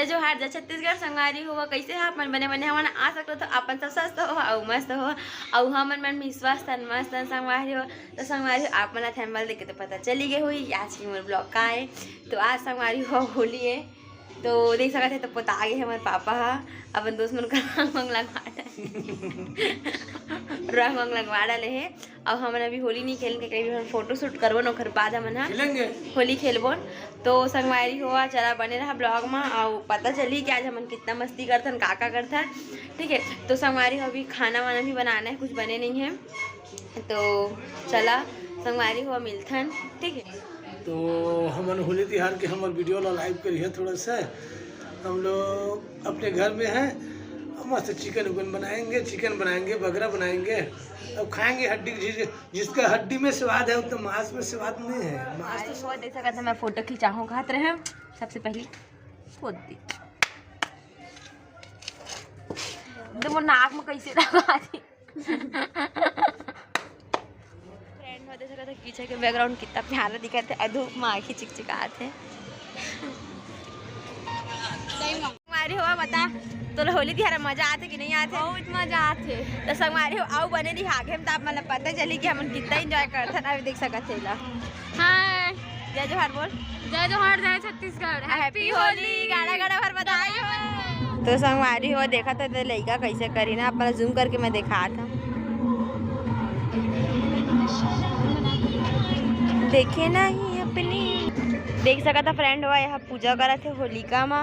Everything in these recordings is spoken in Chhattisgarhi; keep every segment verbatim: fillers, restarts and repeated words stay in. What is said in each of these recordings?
जोहार, जय छत्तीसगढ़। संगवारी हो, कइसे हो आप मन? बने बने हवन। आशा करथों आप मन सब स्वस्थ हो अउ मस्त हो। अउ हमन मन भी स्वस्थ हन, मस्त हन संगवारी हो। तो संगवारी हो, आप मन ला थंबनेल देख के तो पता चली गए होही आज के मोर vlog का हे। तो आज संगवारी हो होली हे, तो देख सकत हे तो पोता गे हे हमर पापा ह, अपन दोस्त मन का रंग वंग लगवा डाले, रंग वंग लगवा डाले हे। अउ हमन अभी होली नहीं खेलन, काबर कि हमन photo shoot करबोन, ओखर बाद हमन ह खेलेंगे। होली खेलबोन। तो संगवारी हो, चला बने रहा vlog में, अउ पता चली कि आज हमन कितना मस्ती करथन, का का करथन। ठीक है, तो संगवारी हो, अभी खाना वाना भी बनाना है, कुछ बने नहीं है। तो चला संगवारी हो, मिलथन। ठीक है, तो हमन होली तिहार के हमर video ला live करिए थोड़ा सा। हम लोग अपने घर में हैं, मस्त chicken उकन बनाएंगे, chicken बनाएंगे, बकरा बनाएंगे। अब खाएंगे हड्डी की चीज, जिसका हड्डी में स्वाद है उतना मांस में स्वाद नहीं है। मांस तो वो देख सकत हे, मैं photo खिंचाहूँ कहत रहे, सबसे पहले खोद दी। दे मोर नाक में कैसे लगा दी। Friend हो, देख सकत हे पीछे के background कितना प्यारा दिखत हे, अउ धूप में आँखी चिकचिकात हे। संगवारी हो, बता, तोला होली तिहार में मजा आथे कि नहीं आथे? बहुत मजा आथे। तो संगवारी हो, अउ बने रही आगे में, तो आप मन ला पता चली कि हमन कितना enjoy करथन। अभी देख सकत हे ला। हाय। जय जोहार बोल। जय जोहार, जय छत्तीसगढ़। Happy होली। गाड़ा गाड़ा भर बधाई हो। तो संगवारी हो, देखत हे तो लइका कैसे करी ना, आप मन ला zoom करके मैं दिखात हूँ। देखे नहीं अपने। देख सकत हे friend हो, यहाँ पूजा करत हे होलिका मा।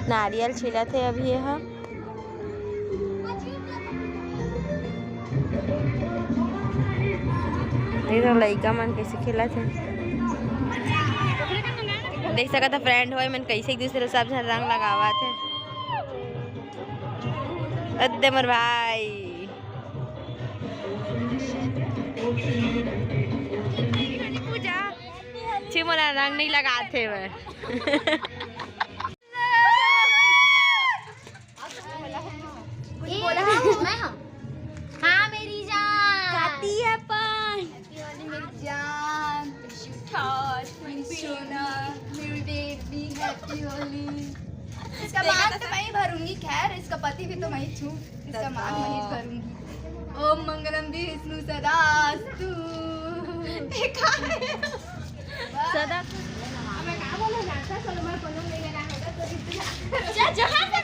नारियल छिलत हे अभी ये ह। देख तो लइका मन कैसे खेलत हे। देख सकत हे friend हो, मन कैसे एक दूसरे सब झन रंग लगावत हे। अद्दे मोर भाई। पूजा। छी मोला रंग नहीं लगात हे मैं। बोला हाँ, मैं हाँ। हाँ, मेरी जान। काती है पान। Happy होली मेरी जान। Sweetheart, मेरी सोना, मेरी baby, happy होली। इसका मांग तो मैं ही भरूंगी, खैर, इसका पति भी तो मैं ही छू, इसका मांग मैं ही भरूंगी। ओम मंगलम विष्णु सदास्तु। देखा है? सदा। अब मैं क्या बोलूं, जानता, चलो, मैं बोलूं, नहीं लेना है तो जहाँ से